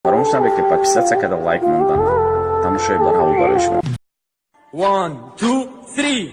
Фаромӯш набе, ки подписаться карда, лайк мондан. Тамошои барҳаво барои шумо. One, two, three.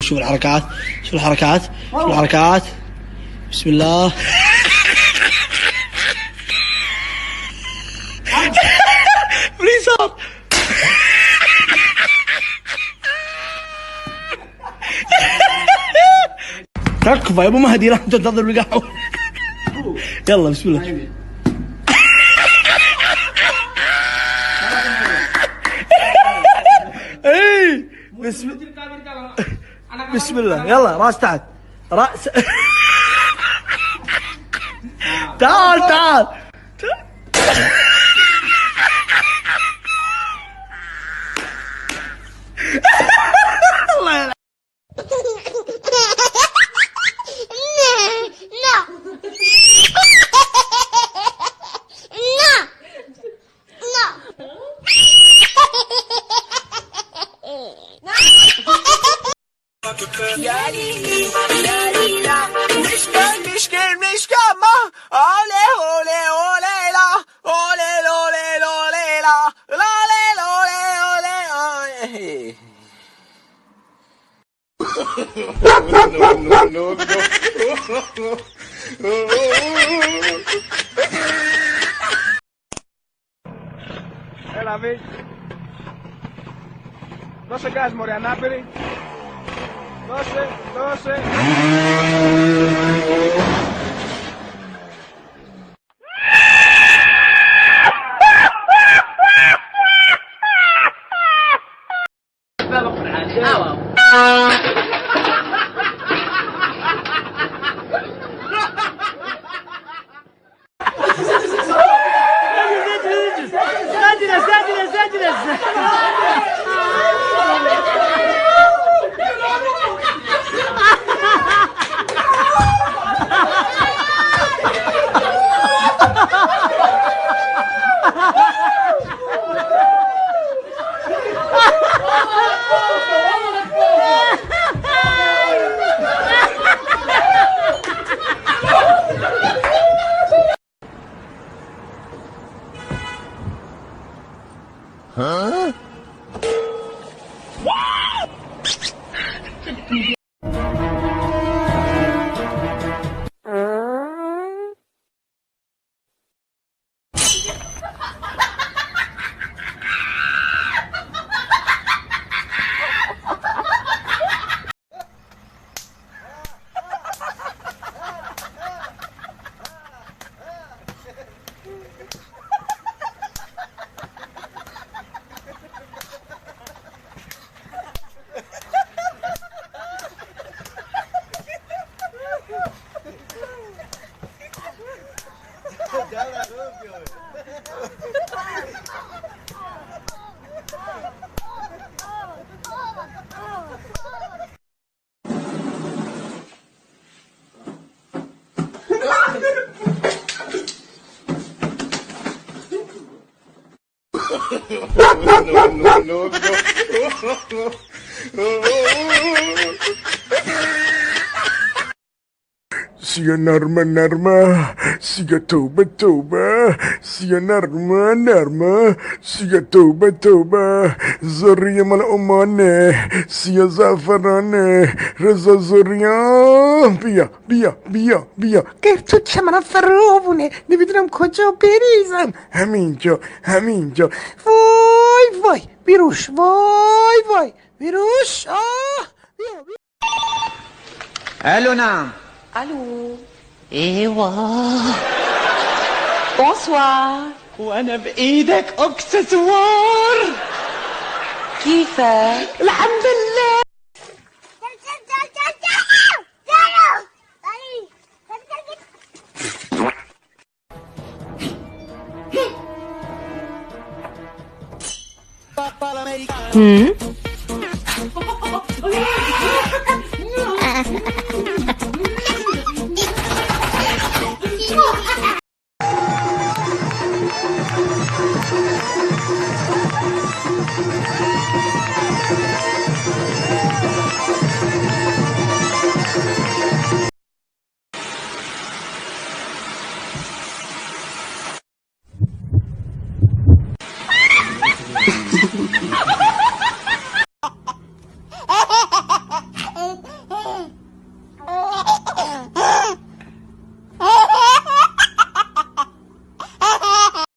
شوف الحركات، شوف الحركات، شوف الحركات، بسم الله. باليسار. تكفى يا ابو مهدي، لا تنتظر بالقهوه. يلا بسم الله. اي بسم بسم الله، يلا راس تحت، راس. تعال تعال. الله يلعن. No. No. No. Έλα, Βι. Δώσε γκάζ, μωρέ, ανάπηρη. Δώσε, δώσε. اجلس اجلس اجلس. سیا نرمه نرمه، سیا توبه توبه، سیا نرمه نرمه، سیا توبه توبه، زریه مال عمانه، سیا زعفرانه، رضا زریان، بیا بیا بیا بیا. تو چمنم فراوونه، نمیدونم کجا بریزم. همینجا همینجا. وای وای بیروش، وای وای بیروش. آه بیا بیا. الو نعم. الو. ايوه. Bonsoir. وانا بايدك اكسسوار. كيفك؟ الحمد لله.